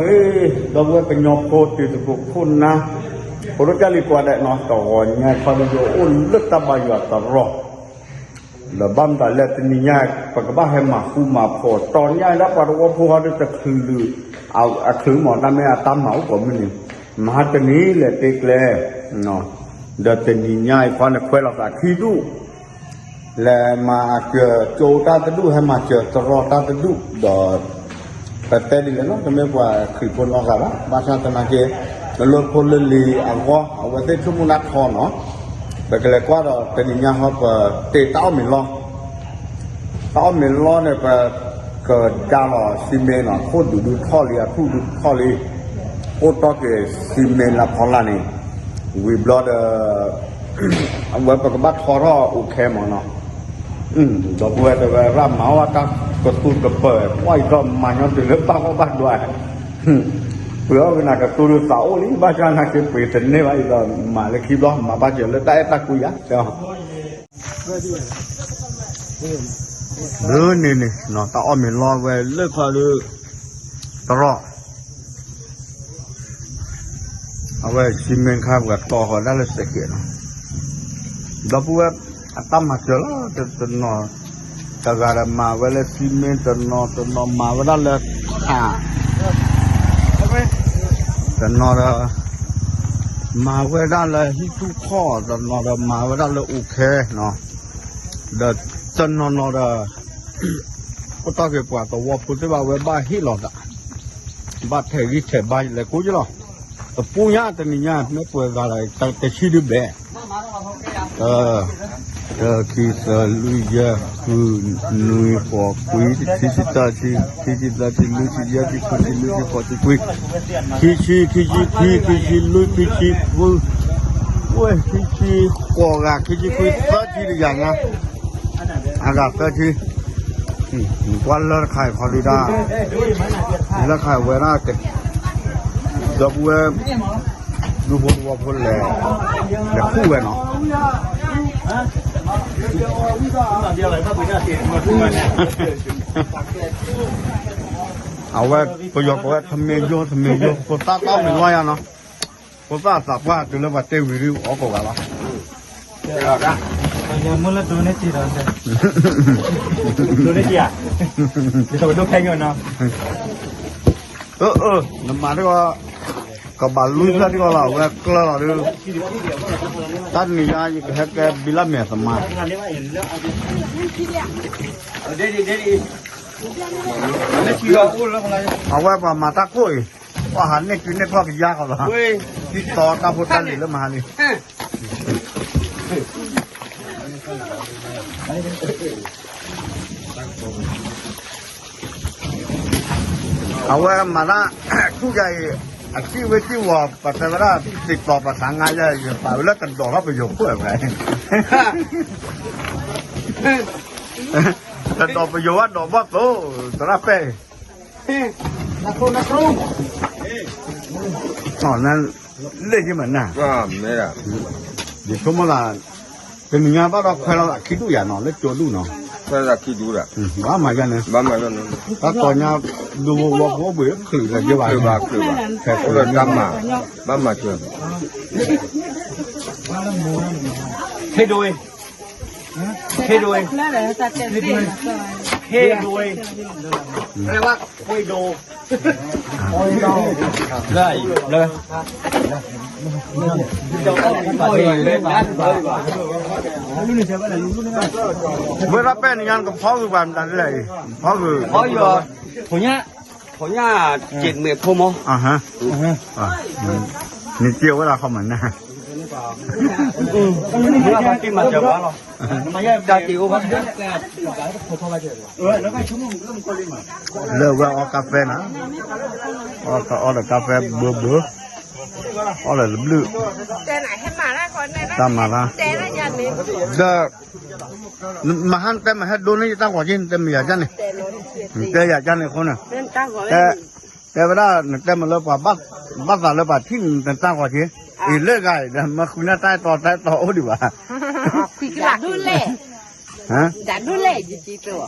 ဒီပုၢ်ဝဲၢ်ကညီဖိတံၤသကိးခိၣ်နၢ်, ဖိဒိၣ်ကၢ်လံၤကိးဂၤဒဲးနီၤ, တဂီၤညါခီဒုး ယအိၣ်လၢတၢ်ဘါယွၤတရီ, ဒီးဘၣ်မတၤလဲၣ်တနံၤညါ ပကဘၣ်ဟဲမၤဃူမၤဖိး တီညါဒၣ်ပှၤတဝီဖိဟီဒုးတချုးလုာ်, အချုးမး တၢ်မ့ၢ်အတၢ်မၤအိၣ်ကိးမုၢ်နံၤ, မဟါတနံၤလဲၤတ့ကျဲ ဒီးတနံၤညါအံၤခီန့ၣ် ခွဲးလီၤသးခံဒူၣ် လဲၤမၤစၢၤကၠိတၢ်တဒူၣ် ဟဲမၤစၢၤတရီတၢ်တဒူၣ်ဒီး ပတဲဒ်လဲၣ်နီၤ တမ့ၢ်ပှၤခရံာ်ဖိနီတဂၤဘၣ်, ဘၣ်ဆၣ်သနာ်က့ လၢဖိလၢလံၤအဂီၢ် အဝဲသ့ၣ်ဆိကမိၣ်လၢထီနီၤ, ပကလဲၤကွၢ်ဒီးတနံၤညါဟီပတ့တၢ်အီၣ်မ့ၤလီၢ် တၢ်အီၣ်မ့ၤလီၢ်န့ၣ် ပကဒါလီၤစံမ့ၣ်နီၤ, ခိၣ်ဒူဒုးထီၣ်လံ အထူၣ်ဒုးထီၣ်လံ, အိၣ်တီၢ်က့ၤစံမ့ၣ်လၢဖီလာ်န့ၣ်, ဝံၤဘျီဒီး အဝဲပကဘၣ်ထီထီၣ်အိၣ်ခဲမးနီၤ, ဒီပုၢ်ဝဲၢ်တဲဝဲရၣ်မၤအီၣ်တၢ်ကသူကပၢၤ ပှၢ်အံၤထီၣ်မၤညီတုၤလၢဘၣ်ဂီၢ်ဘၣ်ဒွး, ပှ့ၤအီၣ်ကနၣ်ကသူဒုးသးအိၣ်လံ ဘၣ်ဆၣ်နာ်က့ပှ့ၤတန့ၢ်ဘၣ်အံၤဒီး မၤလၢခံဘျီ မၤဘၣ်စၢၤလၢတၢ်အဲၣ်တၢ်ကွံယၤ တဲအီၤ ဒ်န့ၣ်န့ၣ် တၢ်အီၣ်မ့ၤလီၢ်ဝဲလၢခီဒုး တရီ, အဝဲစံမ့ၣ်ခါပှၤတီၢ်ဃီၤဒၣ်လၢစဲးကဲးလီၤ, ဒီပုၢ်ဝဲၢ် အတၢ်မၤစၢၤလီၤ တနီၤ, တဂၤဒီးမၤဝဲလၢစံမ့ၣ် တနီၤ တနီၤမၤဝဲဒၣ်လၢခး တနီၤဒီး မၤဝဲဒၣ်လၢဟံၣ်သူၣ်ခီၣ် တနီၤဒီးမၤဝဲဒၣ်လၢအိၣ်ခဲနီၤ, ဒီးတနီၤနီၤဒီး အိၣ်တီၢ်က့ၤပှၤသဝီဖိသ့ၣ်တဖၣ်ဝဲဘၣ်ဟ့ၣ်လီၤသး, ဘၣ်ထဲးဂံၢ်ထဲးဘါလဲၤကိးက့လီၤ, တပူၤညါတနံၤညါ မ့ၢ်ပှဲၤဂၤဒီးတဆံဒုဘဲၣ် တၢ တၢ ခံ သၢ လွံၢ် ယဲၢ် ဃု နွံ ဃိး ခွံ ခံဆံတၢ ခံဆံသၢ ခံဆံလွံၢ် ခံဆံယဲၢ် ခံဆံဃု ခံဆံနွံ ခံဆံဃိး ခံဆံခွံ ခံဆံ ခံဆံလွံၢ် ခံဆံဃု ဝဲ ခံဆံဃိးဂၤ ခံဆံခွံ သၢဆံတဂၤညါ အဂၤသၢဆံ ကွၢ်လၢတခါအံၤခီဒုဒၣ် လၢခါဝဲဒၣ် ဒီပုၢ်ဝဲၢ် ဒူဖိသဝီဖိလဲၤ လဲၤခူၣ်ဝဲနီၤ အဝဲ ပယီၤကိးဝဲ ထမင်းရိုး ထမင်းရိုး ဖိသၣ်တၢ်မ့ၢ်လီၢ်ယါနီၤ ဖိသၣ်သးပှၢ်တုၤလၢပှၤတဲဝံၤဒုးအီၣ်ကိးဂၤလီၤ မ့ၢ်လၢဒိးန့ၢ်တံၤဒီး ဒိးန့ၢ်တံၤဧါ ဒိးဖဲညိနီၤ အၢ အၢ နမၤတဂီၢ် ကဘၣ်လွံၢ်ဖျၢၣ်တဂီၢ်လီၤ အဝဲကျၢၢ်လီၤဒုး တၢ်တနံၤညါ ယကဟဲကဲဘံလၢမဲာ်သမါ အဝဲပှၤမၤတၢ်ခိၣ်အံၤ ပှၤဟးန့ၢ်ကုန့ၢ်ဖျီၣ်ကယါကီးလီၤ တံၢ်တီတၢ်ဖိတၢ်လံၤလၢမဟါန့ၣ် အဝဲမၤတၢ် ထူၣ်ယၤအံၤ အစံၣ်ဝဲစံၣ်ဝီၤ ပှၤတဲဝဲဒၣ် သ့ၣ်တီၤပှၤသးငါယၤ ယပာ်ဝဲလၢတဒိးထီၣ်ပယိၤခိၣ်ဝဲ တဒိးပယိၤဝဲဒိးဘီၣ်သိ သရၣ်ပဲၢ် လၢယမနၤ ယဆိကမိၣ်သး တနံၤညါဘၣ်ဒီးခွဲးလီၤသးခံဒူၣ်ယၤနီၤ လၢကၠိဒူၣ်နီၤ ခွဲးလီၤသးခံဒူၣ်ဒီး ဘၣ်မၤယါန့ၣ် တၢ်တီညါ ဒူဖိဝီဖိအိၣ်ဘှံးချုးလၢယဘၣ် ဖဲတၢ်မၤ ဘၣ်မၤစၢၤ ဟ့ၣ်ဒိ ဟ့ၣ်ဒိ ဟ့ၣ်ဒိ ဟ့ၣ်ဒိ ဝဲဒၣ်ပဲၣ်နံၤညါ နကဖီဂုာ်ပှၤမတၤလဲၣ်အံၤ ဖီဂုာ် ဖီယီၤ ဖိညၣ် ဖိညၣ် က့ၤမ့ၢ်ဖိမီၢ် နက့ၤဝဲဒၣ်ခီမးနၤ တၢ်က့ၤအိၣ်ဘၣ် လၢဝဲအီကါဖဲနၤ အီကအီဒီးကါဖဲဘၢဘၢ အီဒီးတဘျုး တၢ်မၤလၢ ဒီး မဟါနတဲမဟဲဒိန့ၢ် ယတၢ်ဂီၤက့ နတဲမ့ၢ်ယၤကန့ၣ် နတဲယၤကန့ၣ်အဃိန့ၣ် တဲဝဲဒၣ် နတဲမ့ၢ်လၢပှၤဘၣ်သးလၢပှၤထံၣ်နတၢ်ဂီၤက့ အံၤလၢဂၤအံၤဒီး မ့ၢ်ဃုနၢ်တၢ်အဲၣ်တီတၢ်အဲၣ်တီအိၣ်ဒံးဘၣ် ခွံကလးဒိၣ်လဲၣ် ဒၣ်ဒိၣ်လဲၣ် ယတံၤတအိၣ်,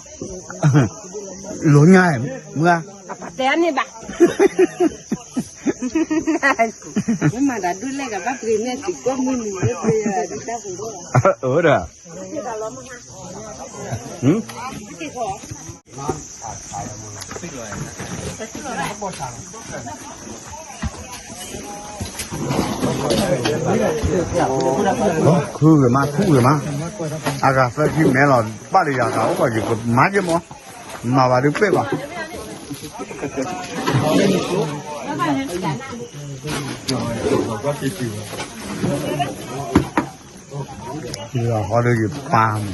လိၤညါ, မုၢ်ဧါ, အပှၤတဲန့ၣ်ဘၣ်, မ့ၢ်မၤဒၣ်ဒိၣ်လဲၣ်ကဘၣ်ပှ့ၤန့ၣ် စံးကိးမုၢ်နံၤလၢပှ့ၤတၢ်ပူၤဒိၣ်, အၢဒီး, ခုဂ့ၤမး ထူဂ့ၤမး, အဂၤသၢခံမဲလီၤ, ဘၣ်ဒီးယၤဂၤအိၣ်ဘၣ် ယကမၤယ့ၢ်မး, မၤဘၣ်ဒုးပ့ၢ်ဘၣ်, ယဟီဒီးယပၢ်မး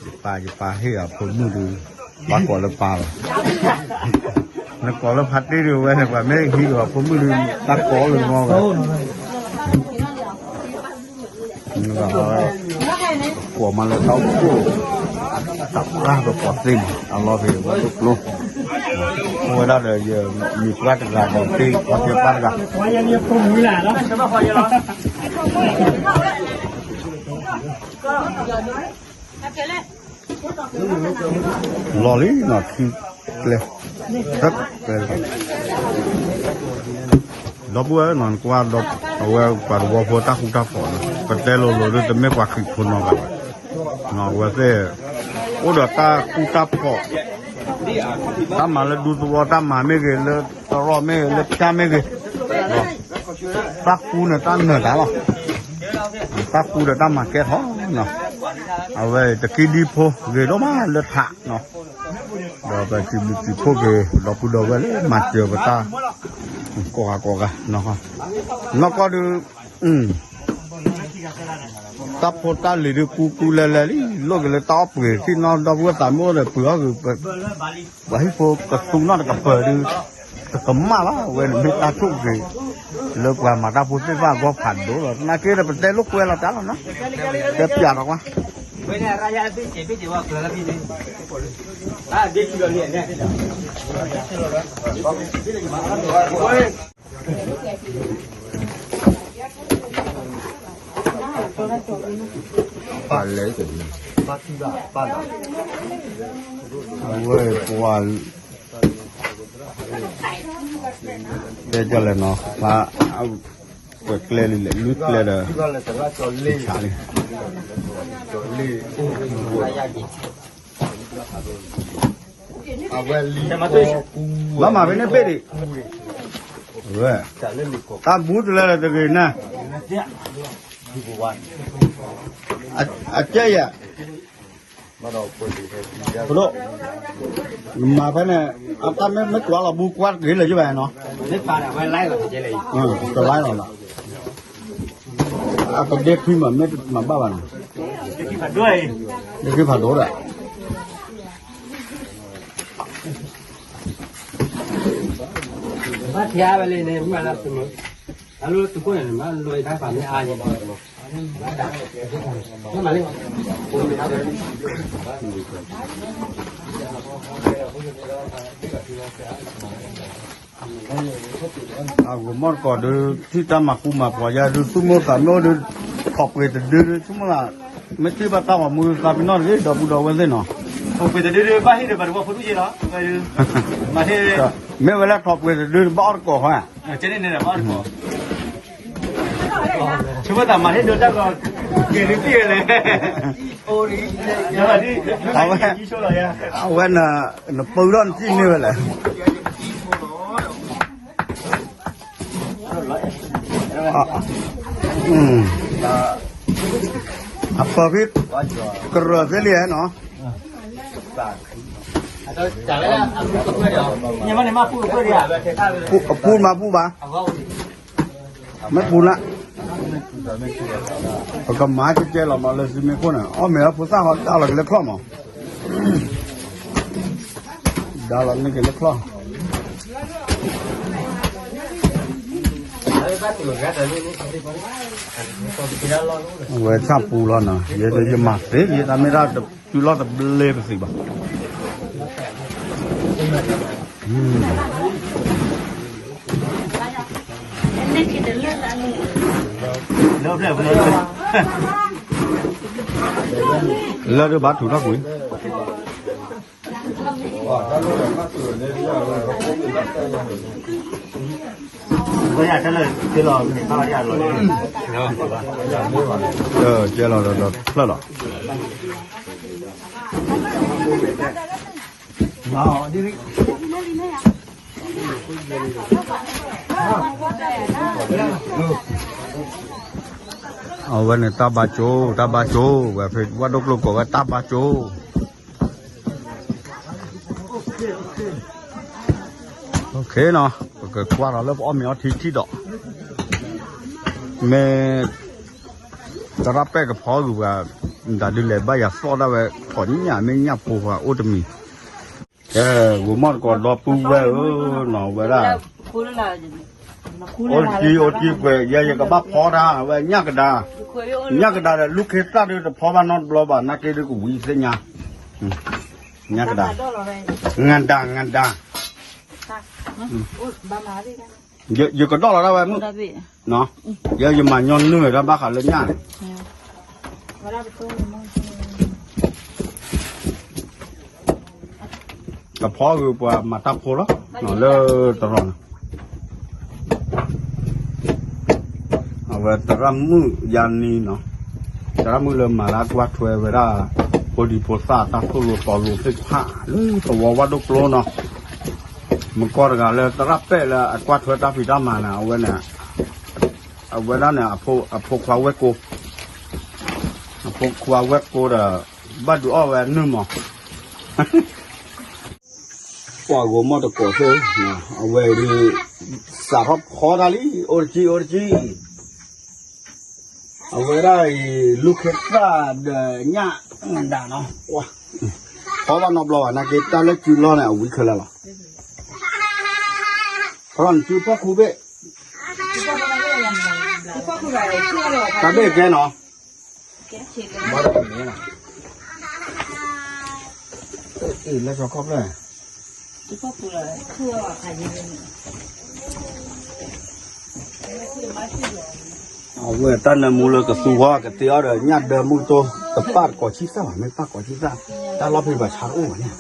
ယပၢ် ယပၢ်ဟ့ၣ်အဖိမုၣ်ဒီး, ပၢ်ကိးလၢပၢ်လီၤ, နကိးလၢဖါတ့ၢ်ဒုးဝဲန့ၣ် ပှၤမ့ၢ်ဟံးအဖိမုၣ်ဒီး တၢ်ကိးလၢမီဝဲ, ကိးမးလၢတၢ်အိၣ်ဖှိၣ်, တၢ်ပှၢ်ပကိးသ့ၣ်မး အလီၢ်ဖဲဝဲဒိၣ်ကျိ, အိၣ်ဝဲဒၣ်ဒီးယမံၤပှၢ်တဂၤဒီးသ့ၣ် ပှၤသ့ၣ်ပှၢ်တဂၤ လီၤလံနီၤ ခံကျဲ, ဒီပုၢ်ဝဲၢ်နီၤ နကွၢ်ဒီး အဝဲပှၤတဝီဖိတၢ်ဃူတၢ်ဖိးန့ၣ် ပတဲလိၤလိၤဒ်တမ့ၢ်ပှၤခရံာ်ဖိနီတဂၤဘၣ်, အဝဲသ့ၣ် အိၣ်ဒီးတၢ်ဃူတၢ်ဖိး, တၢ်မၤလၢဒူသဝီ တၢ်မၤမ့ၢ်ဂ့ၤ လၢသရီမ့ၢ်ဂ့ၤ လၢဖၠၣ်မ့ၢ်ဂ့ၤ တၢ်ဃူန့ၣ် တၢ်နၢၤတၢ်လီၤ, တၢ်ဃူဒီးတၢ်မၤကဲထီၣ်နီၤ, အဝဲတကံဒံဖိဂ့ၤဒိၣ်မးလၢထးနီၤ, ဒီးပစံးဘျုးစံးဖှိၣ်က့ၤ ဒီပုၢ်ဒီဝဲၢ်လၢမၤစၢၤပတၢ် ကိးဂၤကိးဂၤ, နီၢ်ကီၢ်ဒုး တၢ်ဖိတၢ်လံၤဒုးကူကူလဲၤလဲၤလံ လိၣ်က့ၤလၢတၢ်အီၣ်ပှ့ၤ ထံၣ်နီၢ်ဒီပုၢ်ဝဲၢ်သးမုၣ်အိၣ်ဒီး ပှ့ၤအီၣ်ဂ့ၤ ပှၤဟံၣ်ဖိကသူနီၣ်တကပၤဒုး တကမၣ်ဘၣ် အဝဲန့ၣ်မ့ၢ်တၢ်ဆိၣ်ဂ့ၤ လၢပှၤမၤတၢ်ဖိသ့ၣ်တဖၣ်အဂီၢ်ဖးဒိၣ်လီၤ. သနာ်က့ဒီး ပတဲလိာ်ကွဲလီၤတၢ်လီၤနီၤ, တဲပၠးလီၤကွၢ် အဝဲပှၤ တဲဒ်လဲၣ်နီၤ, ဖး ကွဲးကျဲလံလဲၣ် လွံၢ်ကျဲဒီး ဆးလံ ဘၣ်မၤဖဲန့ၣ်ဘ့ၣ်ဒံး, တၢ်မူတလၢဒီးတဂ့ၤနၤ, အကဲယဲၢ် ပဒိၣ်, နမၤဖဲန့ၣ် အတၢ်မ့ၢ်မ့ၢ်ကွၢ်လီၤ ဘူးကွၢ်တဂ့ၤလၢၤယဘၣ်နီၤ, တလါလီၤလီၤ, အကဒ့ခွံမး မ့ၢ်မၤဘၣ်ဘၣ်နီၤ, ဒ့ခွံဖးဒိၣ်ဒီး ဘၣ်ထံၣ်အါဝဲလံန့ၣ် မ့ၢ်လၢသုးမုၢ်, အလိၤသုးခိၣ်န့ၣ် မ့ၢ်လိၤအံၤတၢ်ပာ်မ့ၢ်အါယံၤ, အဂီၢ်မီၢ်တကိးဒုး ထံၣ်တၢ်မၤဃူမၤဖိးယါဒုး သူၣ်မိၣ်သးမိၣ်ဒုး ထိးပှ့ၤတဒုဒုး ဆိကမိၣ်သး မ့ၢ်ထံၣ်ဘၣ်တၢ်ဂီၤမူသးပ့ၤနီၣ်တဂ့ၤ ဒီပုၢ်ဒီဝဲၢ်သ့ၣ်နီၤ, ထိးပှ့ၤတဒုဒုး ဘၣ်ဟ့ၣ်ဒီးပှၤတဝီဖိဒုးက့လီၤ, မ့ၢ်ဝဲလၢထိးပှ့ၤတဒု ဘၣ်အီၣ်တကိးဃီဧါ ဆိကမိၣ်သးမၤဟ့ၣ်ဒိတၢ်ဂီၤ က့ၤဒုးပ့ၢ်ဝဲလဲၣ်, အဝဲ အဝဲန နပၢထီၣ်နစံၣ်န့ၢ်ဝဲလဲၣ်, အပၢ်ဖံ ကရၢၢ်သ့လံနီၤ, အပူၤမးပူၤဘၣ်, မ့ၢ်ပူၤလၢ ပကမၤကဲကဲလီၤမးလၢသုမ့ၢ်ခိၣ်န့ၣ် အီၣ်မ့ၢ်အဖိသၣ်ဟီ ဒါလီၤက့ၤလၢချီၣ်မး, ဒါလီၤန့ၢ်က့ၤလၢချီၣ် ဝဲဆၣ်ပူလီၤနီၤ, ယဲယမၤသ့ ယတၢ်မ့ၢ်တၢ်တတုၤလီၤတဘျ့ပသံးဘၣ်, လၢဖျၢၣ်ဖျၢၣ် လၢဒုးဘၣ်ထူးထီၣ်ကွံာ် ကဲလီၤဒီးဖျၢၣ်လီၤ. အဝဲန့ၣ်တၢ်ဘါကၠိ တၢ်ဘါကၠိ ဝဲဖဲဝၣ်ဒိၣ်ကျိကိးဝဲတၢ်ဘါကၠိ နီၤ ပကကွၢ်ဒီးလၢပအီၣ်မ့ၤအီထံထံၣ်ဒီး မ့ၢ် သရၣ်ပဲာ်ကဖီဂုၤပှၤ ဒ်လဲၣ်ဘၣ်ယၤသီၣ်ဒၣ်ဝဲ ထီၣ်ညၣ်မ့ၢ်ညၣ်ဖိပှၤအိၣ်တမံၤ ဂိၤမီၣ်တကိးဒီပုၢ်ဝဲၢ်ဧၢ နီၤဝဲဒၣ် အိၣ်တကံ အိၣ်တကံ ပှဲၤယဲ ယကဘၣ်ဖီတၢ် အဝဲညၣ်ကဒါ ညၣ်ကဒါဒီး လူၢ်ခ့သၣ်ဒုးတဖီဘၣ်နီတဘျီဘၣ် နာ်က့ဒုးကဝံၤသ့ၣ်ညါ ညၣ်ကဒါ ငဒါ ငဒါ ယကဒီၣ်လီၤဒၣ်ဝဲမုၣ် ယဲယမၤညီနုၢ်တၢ်ဘၣ်ဃးလၢညၣ်န့ၣ် ကဖီဂုၤပှၤမၤတၢ်ဖိလီၤ လၢတရီန့ၣ် အဝဲသရၣ်မုၣ်ယါနံနီၤ သရၣ်မုၣ်လၢမၤလၢကွၢ်ထွဲဝဲဒၣ် ဖိဒံဖိသၣ်တၢ်သိၣ်လိသီလိသ့ၣ်တဖၣ် လၢသဝီဝၣ်ဒိၣ်ကျိနီၤ မ့ၢ်ကွၢ်တဂၤလၢသရၣ်ပဲာ်လၢအကွၢ်ထွဲတၢ်ဖံးတၢ်မၤန့ၣ် အဝဲန့ၣ် အဝဲဒၣ်န့ၣ် အဖိခွါဝဲၢ်ကိ အဖိခွါဝဲၢ်ကိဒီး ဘၣ်ဒုးအီၣ်ဝဲနုၢ်မး ပှၤဂိၤမီၣ်တကိးသ့ၣ် အဝဲဒၣ် စးထီၣ်ဖီတၢ်လံ အိၣ်တကံ အိၣ်တကံ အဝဲဒၣ်အံၤ လူၢ်ခ့သၣ်ဒီးညၣ်ဒၣ်နီၤ ဖီဘၣ်နီတဘျီဘၣ် နာ်က့တၢ်လၢစုလီၢ်န့ၣ် အဝံခဲလၢာ်လီၤ ဖီထီၣ်နစုဖီခိၣ်ဘ့ၣ် တၢ်ဘ့ၣ်ကဲနီၤ ဘၣ်တမံၤနီၤ အ့ၣ် လၢစီၤခီၣ်ဖျၢၣ် အဝဲတၢ်နၢမူလၢကသူဝီကသ့အီၤဒီး ညၣ်ဒၢမုၢ်တိၢ် တပၣ်တကိးဆံသၣ်ဘၣ် မ့ၢ်ပၣ်ကိးဆံသၣ် တၢ်လီၢ်ဖံးဘၣ်ဆါတအိၣ်ဘၣ်န့ၣ်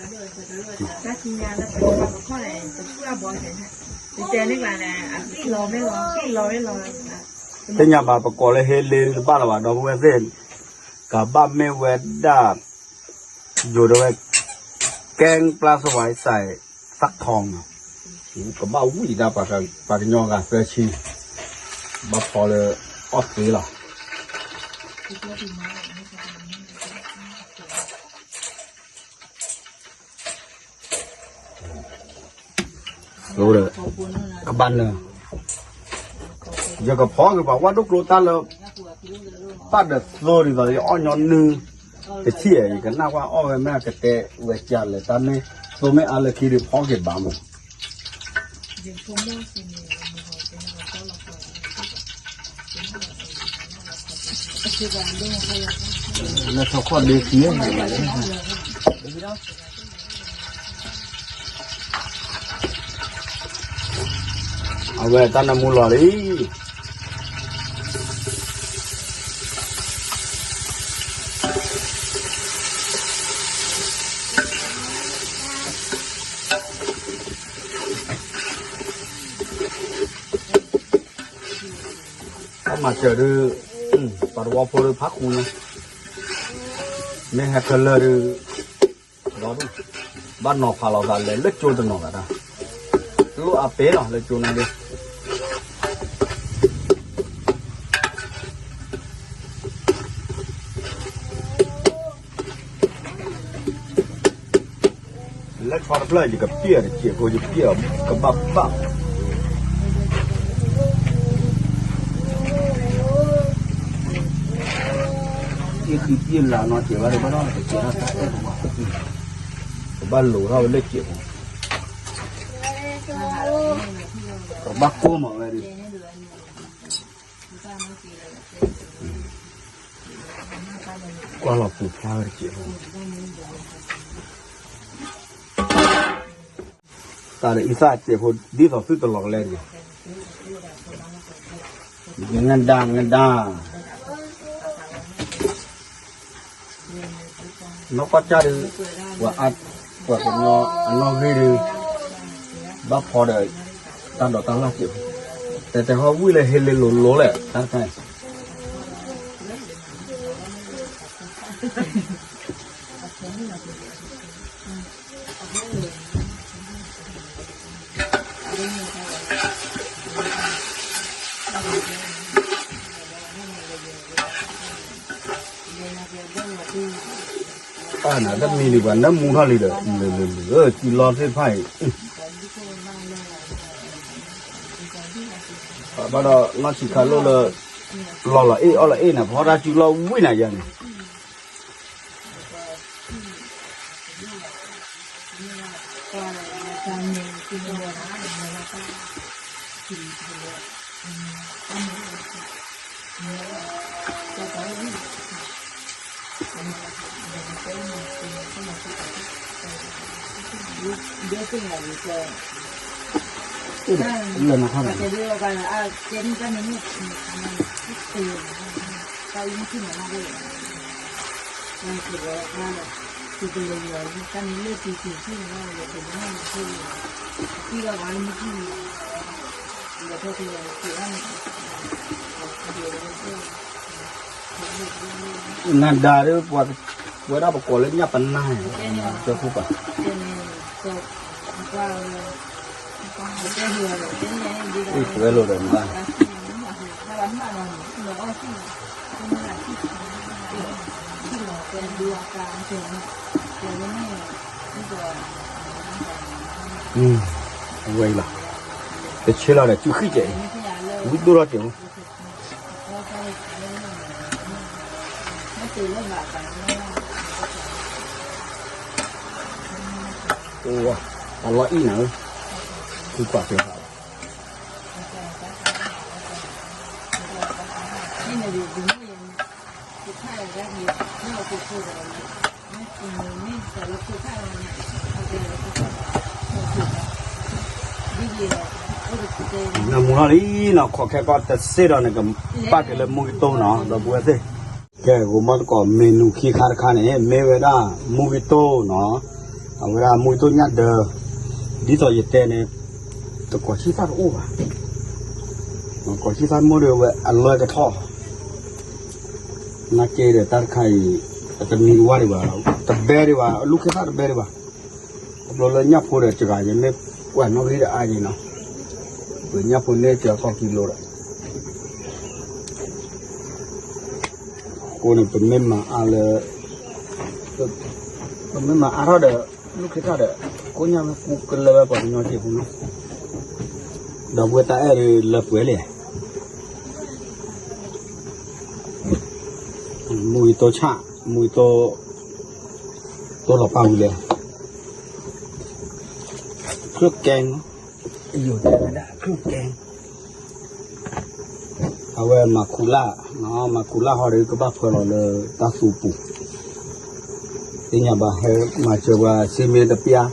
သ့ၣ်ညါဘၣ်ပကိးလၢဟ့လ့တဘၣ်လၢၤဘၣ် ဒီပုၢ်ဝဲၢ်သ့ၣ် ကဘၣ်မ့ၢ်ဝဲဒၣ် ယိၤဒၣ်ဝဲ ကဲပျါသဝဲစဲး သၣ်ထီနီၤ ကဘၣ်ဝံၣ်ဒၣ်ပှၤကညီဂၤသၢဆံ ဘၣ်ဖီလၢအီၣ်သ့လီၤ ကဘၣ်နၢၤ ယကဖီက့ၤပှၤဝၣ်ဒိၣ်ကျိတၢ်လၢ ပၣ်ဒီးသိဒ်သိး ယအီၣ်ညီနုၢ် တထံၣ် ယကနၣ်ကွၢ်အီၣ်ဝဲမ့ၢ်ကတဲဝဲကလဲၣ် တၢ်မ့ၢ်သိမ့ၢ်အါလၢခံဒီး ဖီက့ၤဘၣ်မး လၢထီၣ်ခီၣ်ဒ့ခံ အဝဲတၢ်နၢမူလီၤလံ တၢ်မၤစၢၤဒုး ပှၤသဝီဖိဒုးဖးခူညါ မ့ၢ်ဟဲခဲလၢာ်ဒုး ဘၣ်နီၤဖးလီၤသးလဲၤလၢကၠိတနီၤဂၤတၢ် လိၣ်အပ့ၤလီၤလၢကၠိန့ၣ်ဒုး လၢဆီတဖျၢၣ် ယကပျဲၢ်တစဲးဖိယပျဲၢ်အီၤကဘၣ်ဘၣ် ပျဲၢ်ဃံပျဲၢ်လၤနီၤ စဲးဝဲဒၣ်ဘၣ်ဒီး ကစဲးထီၣ်တၢ်အဲၣ်ပှၤ ကဘၣ်လိၤထီၣ်ဝဲလၢစဲးဖိ ကဘၣ်ကိၢ်မးဝဲဒၣ် ကွၢ်လီၤပူၤဖျါဝဲတစဲးဖိ တၢ်ဒီးအံသၣ်စဲးဖိ ဒ်သိးသုတလီၤကလဲၣ်န့ၣ် ငဒါ ငဒါ အ နီၢ်ကီၢ်ကၢ်ဒီး ပှၤအါ ပှၤကညီအနီၣ်ဂံၢ်ဒီး ဘၣ်ဖီဒီး တၢ်ဒိးတၢ်လၢ်စဲးဖိ, တဲတဲဟီၣ်ဝံၣ်လၢဟ့လ့လိၤလိၤလဲၣ် တၢ်တခါ ပၢ်နၤတမံၤဒံးပှၤနၢမူထီၣ်လံဒီး လၢလၢလၢ စုလီသ့ၣ်တဖၣ်အံၤ ဘၣ်ဒီးနီၢ်ဆံးခါလိၣ်လၢ လီၤလီၤအ့ၣ်အီၣ်လီၤအ့ၣ်နၤ ဖီတၢ်စုလီၢ်ဝံၣ်နၤယၤန့ၣ် လၢနခီၣ်နၤ နၤဒါဒီး ပဝဲဒၣ်ပကိးလၢညၣ်ပနၢ်န့ၣ် ကၠီခိၣ်ပၤ အ့ၣ် ပဝဲလိာ်ဒီးမၤ အဝဲအံၤလီၤ တဆ့လီၤဒီး စုဃံၣ်ကဲအံၤ ဝံၣ်ဒိၣ်ထီၣ်ကဲး အိၣ်ဝဲ အလီၢ်အံၣ်နၤဧၢ သုကွၢ်ကဲး နၢမူထီၣ်လံနီၤ ခိးခဲကီၢ်တစ့ၢ်ဒီး နကပာ်က့ၤလၢမူကတိၢ်နီၤ ဒီပုၢ်ဝဲၢ်သ့ၣ် ကဲ ဂိၤမီၢ်သကိး မ့ၢ်နူၤခံခါတခါန့ၣ် မ့ၢ်ဝဲဒၣ်မူကတိၢ်နီၤ အဝဲဒၣ်မူကတိၢ်ညၣ်ဒၢး ဒ်သိးယတဲန့ၣ် တကိးဆံၣ်သၣ်တအိၣ်ဘၣ် ကိးဆံၣ်သၣ်တအိၣ်ဒီး အဝဲအလွဲကထီၣ် နာ်က့ဒီးတၢ်တခါအံၤ အတမံၤတဝါဒံးဘၣ် တဘဲဒံးဘၣ် အလူၤခ့သၣ်တဘဲဒံးဘၣ် ခီဖျိလၢညၣ်ဖိဒီးစှၤ ယမ့ၢ်ကွၢ်နီၣ်ဂံၢ်ဒီးအါက့ၤနီၤ ပညၣ်ဖိန့ၢ်စှၤကီၢ်ကံလိာ်ဒီး အဃိန့ၣ် ပမ့ၢ်မၤအါလၢ ပမ့ၢ်မၤအါထီၣ်ဒီး လူၤခ့ထီၣ်ဒီး ကိညၣ်ဝဲကူကလၢဝဲပှၤကညီစ့ၢ်ဖိနီၤ ဒီပုၢ်ဝဲၢ်တၢ်အဲၣ်ဒုးလၢပှဲၤလံ မူဂံၢ်တိဆၣ် မူဂံၢ်တိ တိလီၤပာ်ဝံၤလဲၣ် ချၢၣ်ကဲနီၤ ယိၤတဲဝဲဒၣ်ချၢၣ်ကဲ အဝဲမၤခူၣ်လၢ် မၤခူၣ်လၢ်ဟီဒီး ကဘၣ်ဖၢလီၤလၢတၢ်သူပူၤ သ့ၣ်ညါဘၣ် ဟဲမၤစၢၤပှၤစ့မ့ၢ်တပျၢ်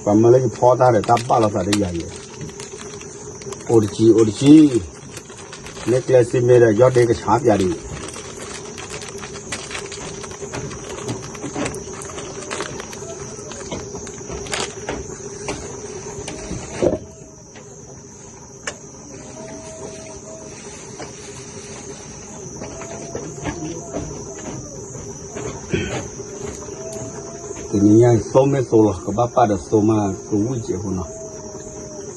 ပှၤမၢလၢယဖီတၢ်ဒီး တၢ်ဘၣ်လိာ်သးဒီးယၤယဲ အိၣ်တကံ အိၣ်တကံ မ့ၢ်ကျဲစ့မ့ၢ်ဒီး ယီၢ်ဒ့ကဆါပျးဒံး တနံၤညါအံၤ သိမ့ၢ်သိလီၤ ကဘၣ်ပာ်ဒီးသိမး ကဝံၣ်စဲးဖိနီၤ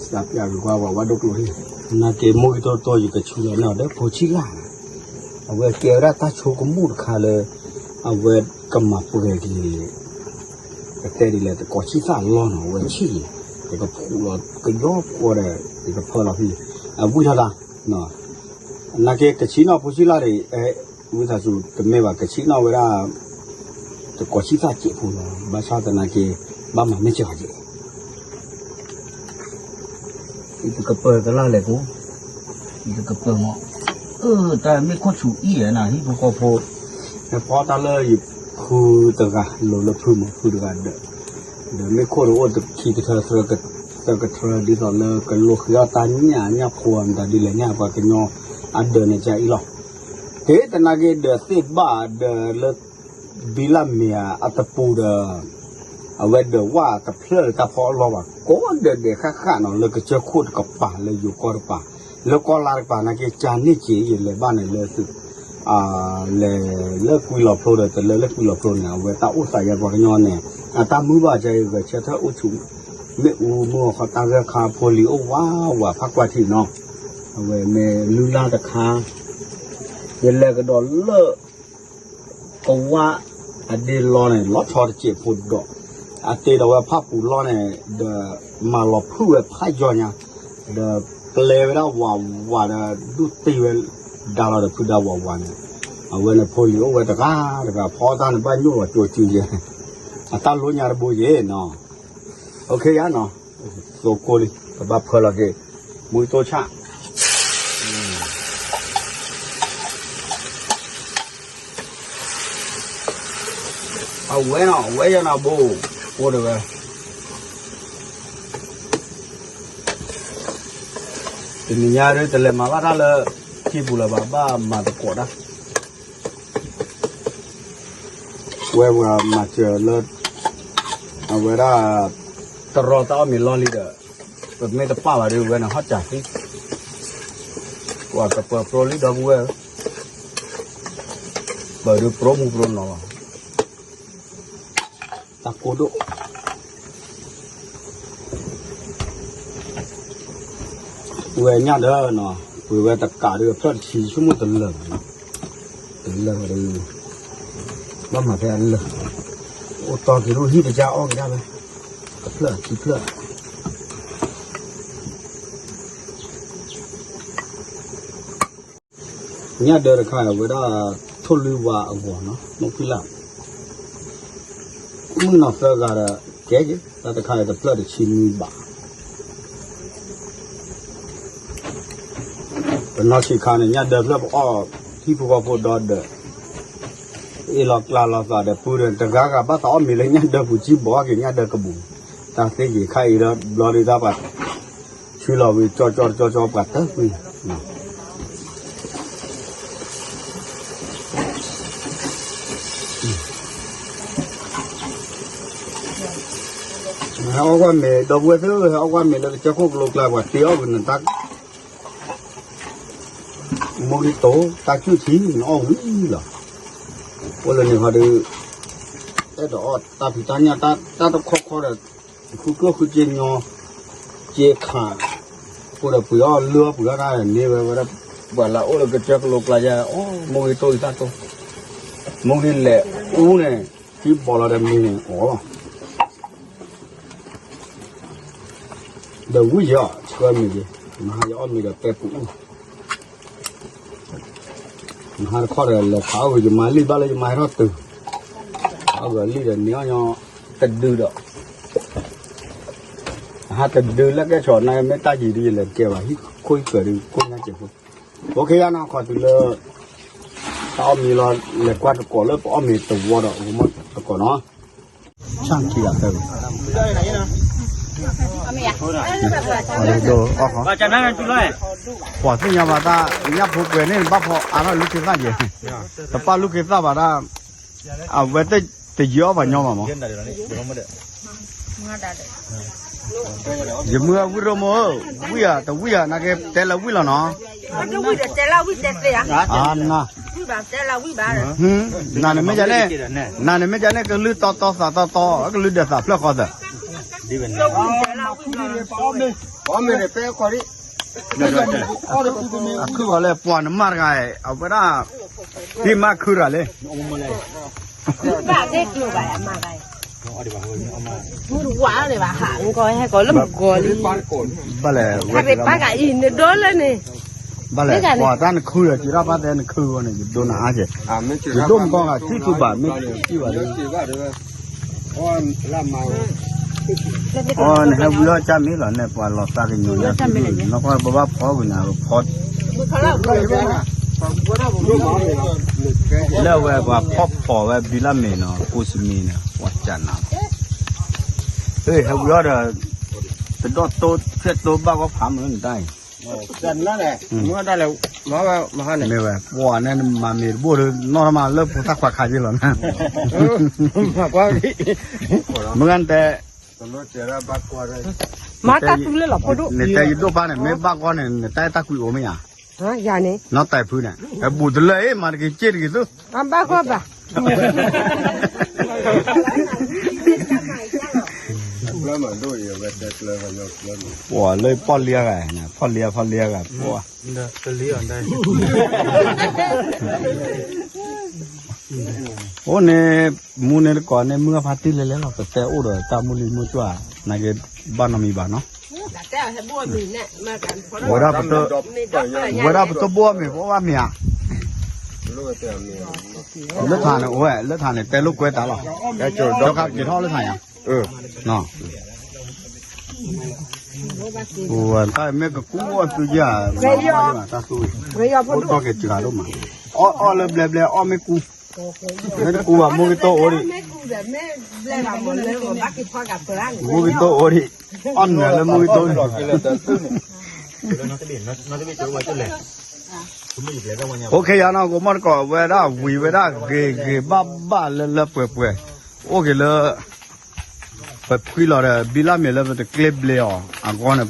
စးပျးကကွၢ်ဝဲဝဲဒိၣ်ကျိၤဟံၣ် နာ်က့မိၢ်ကတိၢ်တိၢ် ယကဆူလီၤန့ၢ်အီၤဒီး ဖိဆံၣ်လၢ် အဝဲကဲဝဲဒၣ်တၢ်ဆိကမိၣ်တခါလၢ အဝဲကမၤပှဲၤက့ၤ ကတဲဒ်လဲၣ် တကိးဆံၣ်သၣ်လီၤနီၤ အဝဲဆံၣ်န့ၣ် ယကဖှူလီၤ ကယီဖှူဒီး ယကဖၢလီၤဖဲ အဝံၣ်ထီၣ်တၢ် နာ်က့ကဆံၣ်နီၣ်ဖိဆံၣ်လၢ်န့ၣ် ဝံသးစူၤတမ့ၢ်ဘၣ် ကဆံၣ်နီၣ်ဝဲဒၣ် တကိးဆံၣ်သၣ်စဲးဖိလီၤ ဘၣ်ဆၣ်သနာ်က့ ဘၣ်မၤမ့ၢ်စှၤက့ၤ ယတကပၢၤတလၢ်လဲၣ်ကိး ယတကပၢၤမး အၢ တၢ်မ့ၢ်ခိၣ်ဆူၣ်အံၤနၤ ဟံၣ်ဖိဃီဖိ ဟဲဖီတၢ်လၢယဖုတဂၤ လိၤလၢဖုမး ဖုတဂၤဒီး ဒီးမ့ၢ်ခိၣ်ဒီးအိၣ်တခံကထၢ သၢကထၢ ဒ်သိးလၢကလိဃ့အီၣ်တၢ်ညၣ် ညၣ်ဖိမတၤဒ်လဲၣ်ညၣ် ပှၤကညီအဒၢးန့ၣ်ကအံၤလီၤ ကဲသနာ်က့ဒီးသ့ၣ်ဘၣ်ဒီးလၢ ဘံလၢ်မ့ၢ်အတပူၤဒီး အဝဲဒၢးဝၣ်တဖျၢၣ်လၢတၢ်ဖီအလီၢ်ဘၣ် ကိးဒဲးဒဲးဃၣ်ဃၣ်နီၤ လၢကစၢၢ်ခိၣ်တကပၤ လၢယိၤကီၢ်တကပၤ လၢကီၢ်လါတကပၤ နာ်က့ၤကၢ်န့ၢ်က့ၤ ယလဲၤဘၣ်န့ၣ်လၢသုး လဲၤလၢကွံလီၤဖျိဒီး တလၢလၢကွံလီၤဖျိန့ၣ် အဝဲတၢ်အိၣ်သးယဲပှၤကညီန့ၣ် အတၢ်မုာ်ဘၣ်ကဲဂဲၤဆၢထၢၣ်အိၣ်ဆူၣ် မ့ၣ်အူမုၢ်အီၤခီတၢ်ဂၢၢ်ခါ ဖိလံၤအိၣ်ဝးဝးဖးကွၢ်ထံးနီၤ အဝဲမ့ၢ်လုၢ်လၢ်တခါ ယလဲၤကဒီးလၢ ကဝၣ်အဒ့လီၢ်န့ၣ် လီၤထီတစဲးဖိဒီး အတ့ဒီးဝဲဖးပူၤလီၢ်န့ၣ် ဒီးမၤလီၤဖုၣ်ဝဲဖးယီၤညါ ဒီးပျဲဝဲဒၣ်ဝးဝးဒီး ဒူၣ်တ့ၢ်ဝဲ ဒါလီၤဒီးဖုဒါဝးဝးန့ၣ် အဝဲန့ၣ်ဖိလံၤအိၣ်ဝဲတဂၤတဂၤ ဖီတၢ်န့ၣ်ဘၣ်ညိၣ်လီၤကၠိကၠူယဲ အတၢ်လိညါတဘိယဲနီၤ OK ယါနီၤ သိကိၢ်လံ ပဘၣ်ဖၢလီၤက့ၤ မူတိဆၣ် အဝဲနီၤ အဝဲယနီၤဘိ အိၣ်တဝဲ တနံၤညါဒ် တလဲၤမၤဘၣ်တၢ်လၢ ထံပူၤလၢၤဘၣ် ဘၣ်မၤသကိးတၢ် ဝဲပှၤမၤစၢၤလၢ အဝဲဒၣ် တရီတၢ်အီၣ်မ့ၤလီၢ်လံဒီး ပမ့ၢ်တပာ်ဘၣ်ဒီး ဝဲန့ၣ်ဟီၣ်စၢ်သံ ပှၤကပၢၤပြိလံဒီပုၢ်ဝဲၢ်ဧၢ ပၢၤဒုးပြိမူပြိနီၤလီၤ တၢ်ကိၢ်ဒိၣ် ဝဲညၣ်ဒၢနီၤ ပှ့ၤဝဲတကးဒီး ဖျၢၣ်တဆံ ဆိကမိၣ်တလၢာ်ဘၣ်နီၤ တလၢာ်ဘၣ်ဒီး ဘၣ်မၤဖဲအလၢာ် အိၣ်တီက့ၤဒိၣ်ဟံၣ်တကၢ်အီၣ်က့ၤဒၣ်ဝဲ တဖျၢၣ်ခံဖျၢၣ် ညၣ်ဒၢတခါအံၤ အဝဲဒၣ် ထိၣ်လွံၢ်ဝါအဂီၤနီၤ မိၢ်ဖံလၢ် မုၢ်နီၤသၢဂၤဒီး ကဲက့ၤ တၢ်တခါအံၤ တဖျၢၣ်တဆံနွံဘး ပနီၢ်ဆံးခါန့ၣ် ညၣ်ဒၢဖျၢၣ်ပအီၣ် ဟံၣ်ဖိဃီဖိဒီဒီး အ့ၣ်လီၤကျါလီၤသးဒီး ပုၢ်ဒီး တဂၤဂၤဘၣ်သးအီၣ်မ့ၤလၢညၣ်ဒၢပူၤ ကံဘီက့ၤညၣ်ဒၢကပူၤ တၢ်သ့က့ၤခါအံၤဒီး ဘျီဒုးတၢ်ပှၤ ဆူလီၤဝံၤ ကၠီကၠီတကၠီကၠီ ပှၤတၢၢ်ကွံာ် ဟဲအီၣ်ကွၢ်မ့ၤ ဒီပုၢ်ဝဲၢ်သ့ၣ် ဟဲအီၣ်ကွၢ်မ့ၤလၢကစၢၢ်ခိၣ်ကလိကျါ ပှၤတ့အီၣ်ကနၣ်တၢ် မိၢ်ဂံၢ်တိၤ တၢ်ကူၣ်ထံ နအီၣ်ဝံၤလီၤ. အိၣ်လၢန့ၣ်ခီဒီး အဲၣ်ဒိးအီၣ်တၢ်ဖံးတၢ်ညၣ် တၢ်တခီခီဒီး ဃုကျိၣ်ဃုစ့ညီ စ့ခး အိၣ်ဒီးပှ့ၤအီၣ်လၢအီၣ်ပှ့ၤအီၣ်တၢ်န့ၣ်ဝဲဝဲဒၣ် ပှၤလၢအိၣ်လၢကစၢၢ်ကလိကျါယဲ အိၣ်မိၢ်ဂံၢ်တိၤအံၤတၢ်တိၢ် မိၢ်ဂံၢ်လဲၤအူန့ၣ် ထံဘီလီၤဒီးမ့ၤန့ၣ်အီၣ်လီၤ ဒီးဝံၣ်ယီၤ ဆှၢမ့ၤက့ၤ မဟါယအီၣ်မ့ၤဒီးပဲပူၤအူ မဟါတခီဒီးလဲၤခးအီၣ်ဂ့ၤ ယမၤလံၣ်ဘၣ်လၢယမၤဟဲထီၣ်တုၤ ခးအီၣ်ဂ့ၤလံၣ်ဒီးန့ၢ်အီၣ်ညီတဒုဒီး ဟါတဒုလၢကဲဆီၣ်နၤမ့ၢ်တၢ်ယံၤဒ်ယလဲၤတကဲဘၣ် ဟံၣ်ခိၣ်ဟံၣ်ကၢၤဒ်ကိၣ်ညါစဲးဖိ OK ယါနီၤ ခီတုၤလၢ တၢ်အီၣ်မ့ၤလီၤ လဲၤကွၢ်တကိးလၢပအီၣ်မ့ၤတဝီဒီး ဂီၤမီၢ်တကိးနီၤ ဆၣ်ခံဂၤသၢဂၤ ပှၤသ့ၣ်ညါဘၣ်တၢ် ညၣ်ဖိပှဲၤန့ၣ် ဘၣ်ဖီအါထီၣ်လူၤက့ၤသၣ်ယဲၢ် တပာ်လူၤက့ၤသၣ်ဘၣ်တၢ် အဝဲတယံၤအီၣ်ပှၤညီဘၣ်မး ယမုၢ်အဝံၣ်ရိမိၢ်ဧၢ ဝံၣ်ဧါ တဝံၣ်ဧါ နာ်က့တဲလၢဝံၣ်လီၤနီၤ အနၤ နၤန့ၣ်မ့ၢ်ဒ်န့ၣ် နၤန့ၣ်မ့ၢ်ဒ်န့ၣ် ကလုၢ်တီတီသးတီတီ ကလုၢ်ဒဲးသးဖျၢၣ်ဃီသၢ အခုဂီၤလဲၣ် ပှၤနမါတဂၤ အဝဲဒၣ် ဟံၣ်မါခုရၤလံ ဘၣ်လဲၣ် ပှၤတၢ်နခုဒီး က့ၤထီၣ်ဘၣ်တဲနခုဂီၤန့ၣ် ယဒိနၤအါက့ၤ ယဒိမကီၢ်ဂၤ ထံၣ်သူဘၣ် မ့ၢ်ထံၣ်ဘၣ်ဒီး အီ နဟဲဝံၤအီၣ်ကၢ်မ့ၢ်လီၤန့ၣ် ပှၤလီၤသးကညီၤညါ နီၢ်ကီၢ်ပဘၣ်ဖီကွံာ်နၤ ဖီ လၢအဝဲပှၤဖီၣ်ဖီၣ်ဝဲဘံလၢ်မ့ၤနီၤ ကိးစမံၤန့ၣ် ပှၤကနၤ ဟဲဝံၤအီၣ်ဒီး တဒီၣ်တိဖျဲၣ်တိဘၣ်ဂီၢ်ဖးမုၢ်နတၢ်အံၤ ကနၤလဲၣ် မုၢ်ဒၣ်လဲၣ် မ့ၢ်ဝဲ ပှၤန့ၣ်မၤမ့ၤတဘိၣ်ဒီး နီၢ်ထီၣ်မးလၢဖိသၣ်ခွါခါက့လီၤနၤ, မ့ၢ်ဂ့ၤတဲ မၤတၢ်သူလၢလီၤဖိဒိၣ်, နတဲယဒိၣ်ပၢ်န့ၣ် မ့ၢ်ဘၣ်ဂီၢ်န့ၣ် နတဲတၢ်ကွံအိၣ်မ့ၢ်ဧါ, ယၤန့ၣ် နီၢ်တဲဖုန့ၣ် အဘူးတလၢအ့ၣ် မၤတက့ၤစ့ၢ်တက့ၤသူ, ဘၣ်ဂီၢ်ဘၣ် ပှၤလၢပီၣ်လံဂၤ, ပီၣ်လံ ပီၣ်လံဂၤ, ပှၤ အိၣ်န့ၣ် မူန့ၣ်တကိးန့ၣ် မုၢ်အဖါတံၢ်လဲၤလဲၤလီၤ ပတဲအိၣ်ဒီးတၢ်မုၢ်လံမုၢ်ကွၢ်, နာ်က့ဘၣ်နီတမံၤဘၣ်နီၤ, ဝဲဒၣ်ပတဘိအမ့ၤ ပအိၣ်ဘၣ်မ့ၤဧါ, လၢထးန့ၣ်အိၣ်ဝဲ လၢထးန့ၣ် တဲလိာ်ကွဲတၢ်လီၤ, ကၠီခါက့ၤထီၣ်လၢထးယါ, တၢ်မ့ၢ်ကကူအီၣ်သုက့ၤဧါ, တၢ်သူ, အိၣ်ထီၣ်က့ၤစှၤဒိၣ်မး, အီၣ်အီၣ်လၢဘျဲဘျဲအီၣ်မ့ၢ်ကူ, မ့ၢ်တကူဘၣ် မူဂ့ၤတိၢ်အိၣ်ဒံး, မူဂ့ၤတိၢ်အိၣ်ဒံး, အီၣ်နၢၤလၢမူဂ့ၤတိၢ်န့ၣ်, အိၣ်ခ့ယါနီၤ ကမီၢ်တကိးဝဲဒၣ် ဝံၤဝဲဒၣ်ဂ့ၤဂ့ၤဘၣ်ဘၣ်လၢလၢပှဲၤပှဲၤ, အိၣ်က့ၤလၢ ပဖှံလီၤဒီး ဘံလၢ်မ့ၤလၢပတကျ့ဘျ့အီၤ အဂီၢ်န့ၣ်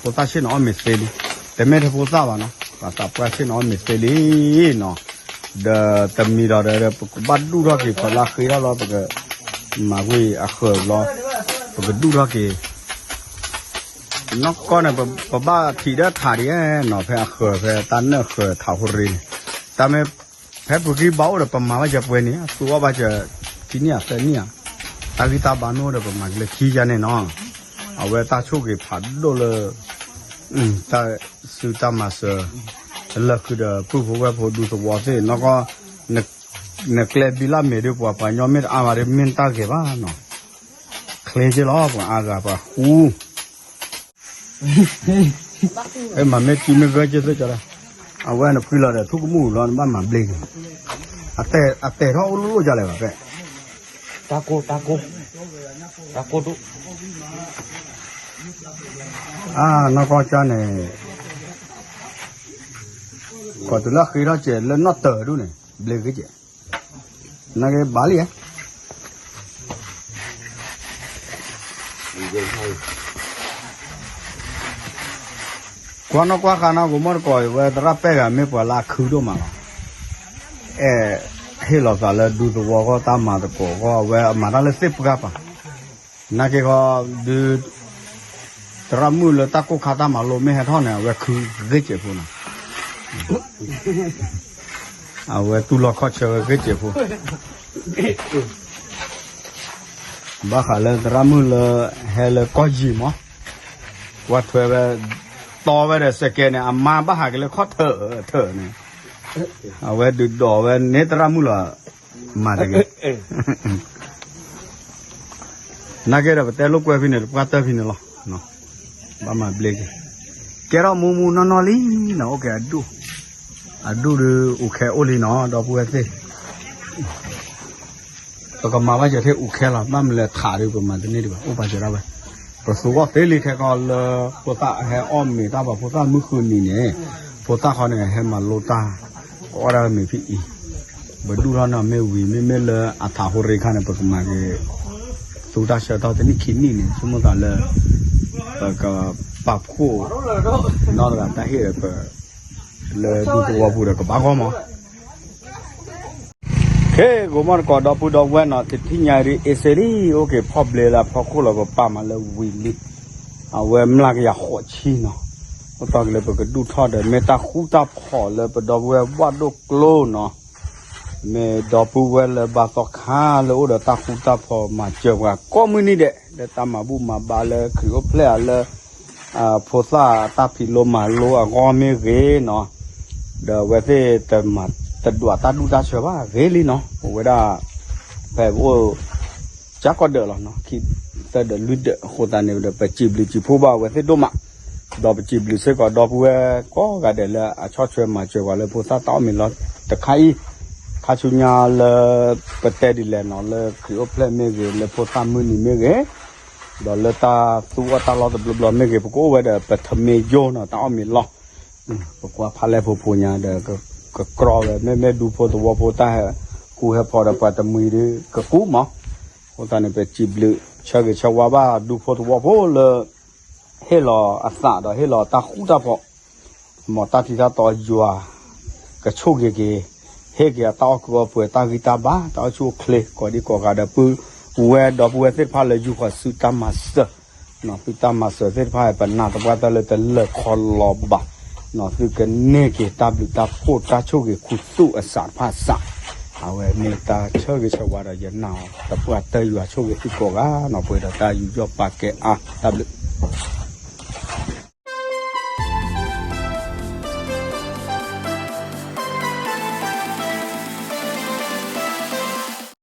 ဖိသၣ်ဆ့ၣ်နီၤအီၣ်မ့ၤသ့လံ, တမ့ၢ်ထဲဖိသၣ်ဘၣ်နီၤ, ပှၤသးပှၢ်ဆ့ၣ်နီၤအီၣ်မ့ၤသ့လံနီၤ, ဒီးတမံၤဒီးဒီး ပကဘၣ်ဒူၣ်ထီၣ်က့ၤ ဖီလာ်ဃ့ထီၣ်လီၤ ပကမၤကွံာ်အဃၢၤဘျီ, ပကဒူၣ်ထီၣ်က့ၤ နီၢ်ကီၢ်န့ၣ် ပဘၣ်ထံၣ်ဒီးထးဒံးနီၤ, ဖဲအဃၢၤ ဖဲတၢ်နၢၣ်ဃၢၤထးဟိရ့န့ၣ်, တၢ်မ့ၢ် ဖဲပူၤကံဘၣ်အိၣ်ဒီး ပမၤဘၣ်စၢၤပှဲၤန့ၣ် သူအီၣ်ဘၣ်စၢၤ ခံနံၣ်ဧါ သၢနံၣ်ဧါ, တၢ်ဂံၢ်တၢ်ဘါမ့ၢ်အိၣ်ဒီး ပမၤက့ၤလၢခံယါန့ၣ်နီၤ, အဝဲတၢ်ဆိၣ်ဂ့ၤဖးဒိၣ်လၢ တၢ်စုတၢ်မၤစၢၤ လၢခုဒီး ပုၢ်ဖိဝဲၢ်ဖိဒူသဝီသ့ၣ်နီၢ်ကီၢ်, နကျဲဘံလၢ်မ့ၤဒုး ပှၤပှၤညီမ့ၢ်တအါဘၣ်ဒီး မ့ၢ်တၢ်ဂ့ၤဘၣ်နီၤ, ချ့က့လီၤ ပှၤအါဂၤပှၤဃူ မၤမ့ၢ်စုမ့ၢ်ဂၢၢ်က့သ့ၣ်ကီးဒၣ်, အဝဲနဖှံလီၤဒီး ထူၣ်ကမူၣ်လီၤ နဘၣ်မၤဘျ့က့ၤ, အတဲာ်ထီၣ်အိၣ်လိၣ်လိၣ်ကလဲၣ်ဘၣ်ဖဲ, တၢ်ကိၢ် တၢ်ကိၢ် တၢ်ကိၢ်ဒိၣ်, အနီၢ်ကီၢ်ကၢ်န့ၣ် ကိးတုၤလၢဃ့ထီၣ်စဲးလၢနီၣ်တၢၤဒိၣ်န့ၣ် ဘျ့ဂ့ၤကဲး, နာ်က့ဘၣ်လံဧါ ကွၢ်နီၣ်ကွၢ်ဃာ်နီၢ်ကမီၢ်တကိးအံၤ ဝဲသရၣ်ပဲၢ်ဂၤမ့ၢ်ပှၤလၢအခုဒိၣ်မးလီၤ, အဲၣ်ဟ့ၣ်လီၤသးလၢဒူသဝီဃီတၢ်မၤသကိးဃီ အဝဲအမၤတၢ်လၢသ့ၣ်ပှၢ်ပၤ, နာ်က့ဃီ ဒုး သရၣ်မုၣ်လၢတၢ်ကိၢ်ခါတၢ်မၤလိမ့ၢ်ဟဲထီၣ်န့ၣ် အဝဲခုဂ့ၤစဲးဖိနီၤ, အဝဲတူၢ်လိာ်ခီၣ်ဆၢဝဲဂ့ၤစဲးဖိ ဘၣ်ဃးလၢသရၣ်မုၣ်လၢ ဟဲလၢကီၢ်ယံၤမး, ကွၢ်ထွဲဝဲ တီဝဲဒီးစဲးကဲန့ၣ် အမါဘၣ်ဟးက့ၤလၢခီၣ်ထၢၣ်ထၢၣ်န့ၣ်, အဝဲဒုးဒိးဝဲန့ၣ်သရၣ်မုၣ်လီၤ, မၤတဂ့ၤ, နာ်က့ဒီးပတဲလိာ်ကွဲဖဲန့ၣ် တပှၢ်တၢၢ်ဖဲန့ၣ်လီၤ, ဘၣ်မၤဘျ့က့ၤ, ကဲထီၣ်မူမူနီၢ်နီၢ်လံနီၤ အိၣ်က့ၤအဒိၣ်, အဒိၣ်ဒီးအိၣ်ခဲအိၣ်လံနီၤ ဒီပုၢ်ဝဲၢ်သ့ၣ် ပကမၤဘၣ်စၢၤထဲအူခဲလီၤ ဘၣ်မနုၤလဲၣ်ထးဒီးပမၤတန့ၢ်ဒံးဘၣ် အိၣ်ပာ်စၢၤဒၣ်ဝဲ, ပသူအီၣ်သ့လံခဲကီးလၢ ဖိသၣ်ဟဲအီၣ်မ့ၤတၢ်ဘၣ် ဖိသၣ်မုၢ်ဃုနံၤန့ၣ်, ဖိသၣ်ခီန့ၣ် ဟဲမၤလိတၢ်, ကအီၣ်ဒၣ်မ့ၤဖဲအံၤ, ပဒူၣ်ထီၣ်န့ၣ်မ့ၢ်ဝံၤ မ့မ့ၢ်လၢအထးဟိရ့ၤခါန့ၣ် ပကမၤက့ၤ သူတၢ်ဆၢကတီၢ်တနံၣ်ခံနံၣ်န့ၣ် ဆိကမိၣ်သးလၢ ပကပာ်ဖှိၣ် နီၢ်တဂၤတၢ်ဟ့ၣ်ဒီးပ လၢဒူသဝီပူၤဒီးကဘၣ်ဂီၢ်မး ခဲကိးမီၢ်တကိးဒီပုၢ်ဒီဝဲၢ်နီၤ တထံၣ်ညါဒ်အ့စ့လံ အိၣ်က့ၤဖီၣ်ဘျ့လၢအဖီခိၣ်လီၤ ပပာ်မၤလၢဝံၤလံ, အဝဲမျးကယၤဃိးဆံနီၤ, အိၣ်တီၢ်က့ၤလၢပကဒူၣ်ထီၣ်ဒီး မ့ၢ်တၢ်ဃူတၢ်ဖိးလၢပဒီပုၢ်ဝဲၢ်ဘၣ်ဒိၣ်ကျိနီၤ, မ့ၢ်ဒီပုၢ်ဝဲၢ်လၢဘၣ်သီခါလၢအိၣ်ဒီးတၢ်ဃူတၢ်ဖိးမၤစၢၤပှၤကိးမုၢ်နံၤဒဲး လၢတၢ်မၤဘူၣ်မၤဘါလၢခရံာ်အိၣ်ဖျဲၣ်ဧါလၢ ဖိသၣ်တၢ်ဖံးလိမၤလိအဂီၢ်မ့ၢ်ဂ့ၤနီၤ, ဒီးအဝဲသ့ၣ်တမၤတဒွးတၢ်ဒူၣ်တၢ်ဆၢဘၣ်ဂ့ၤလံနီၤ, အိၣ်ဝဲဒၣ် ဖဲပအိၣ် ကၢ်ကီၢ်ဒၢးလီၤနီၤ, ခံ သၢဒၢးလွံၢ်ဒၢးအဃိသတးန့ၣ်ဒီး ပစံးဘျုးစံးဖှိၣ်ဘၣ်အဝဲသ့ၣ်ဒိၣ်မး, ဒီးပစံးဘျုးစ့ၢ်ကီးဒီပုၢ်ဝဲၢ်ကိးဂၤဒဲးလၢအဆီၣ်ထွဲမၤစၢၤပှၤလၢဖိသၣ်တၢ်အီၣ်မ့ၤလီၢ်တခါအံၤ, ခါဆူညါလၢ ပတဲဒ်လဲၣ်နီၤ လၢခရံာ်အိၣ်ဖျဲၣ်မ့ၢ်ဂ့ၤ လၢဖိသၣ်မုၢ်နံၤမ့ၢ်ဂ့ၤ ဒီးလၢတၢ်သူအီၣ်တၢ်လီၢ်တဘျီဘျီမ့ၢ်ဂ့ၤ ပကအိၣ်ဝဲဒီးပထမ့ၢ်ယိၣ်နီၤ တၢ်အီၣ်မ့ၤလီၢ်, ပကွၢ်ဖးလဲၢ်ဖိဖိညါဒီး ကကြီဝဲ မ့မ့ၢ်ဒူဖိသဝီဖိတၢ်ဟဲကူဟဲဖီဒီးပှၤတမှံၤဒီး ကကူမး. အဃိသတးန့ၣ် ပစံးဘျုးဆၢဂ့ၤဆၢဝါဘၣ် ဒူဖိသဝီဖိလၢ ဟ့ၣ်လီၤအသးဒီးဟ့ၣ်လီၤတၢ်ဃူတၢ်ဖိး မ်တၢ်ထံတၢ်တီယွၤ ကဆိၣ်ဂ့ၤက့ၤ ဟ့ၣ်က့ၤအတၢ်အီၣ်ကုၢ်အီၣ်ပှဲၤ တၢ်ဂံၢ်တၢ်ဘါ တၢ်အိၣ်ဆူၣ်အိၣ်ချ့ ကိးဒံကိးဂၤဒီး ပုၢ်ဝဲၢ်ဒီပုၢ်ဝဲၢ်သ့ၣ်တဖၣ်လၢယူၢ်ဃီၤဆူတၢ်မၤစၢၤ သုတၢ်မၤစၢၤသ့ၣ်တဖၣ် ပနာ်သပှၢ်တၢၢ်လၢတလၢာ်ခီလီၤဘၣ် သုကန့ၢ်က့ၤတၢ်ဘျုးတၢ်ဖှိၣ်တၢ်ဆိၣ်ဂ့ၤခူသူၣ်အစးတဖၣ်စး အဝဲမ့ၢ်တၢ်ဆၢဂ့ၤဆၢဝါဒီးယနာ်အီၤ သပှၢ်တၢၢ်ယွၤဆိၣ်ဂ့ၤသုကိးဂၤနီၤ ပှဲၤဒီးတၢ်ယူးယီၣ်ပာ်ကဲအါ တၢ်ဘျုး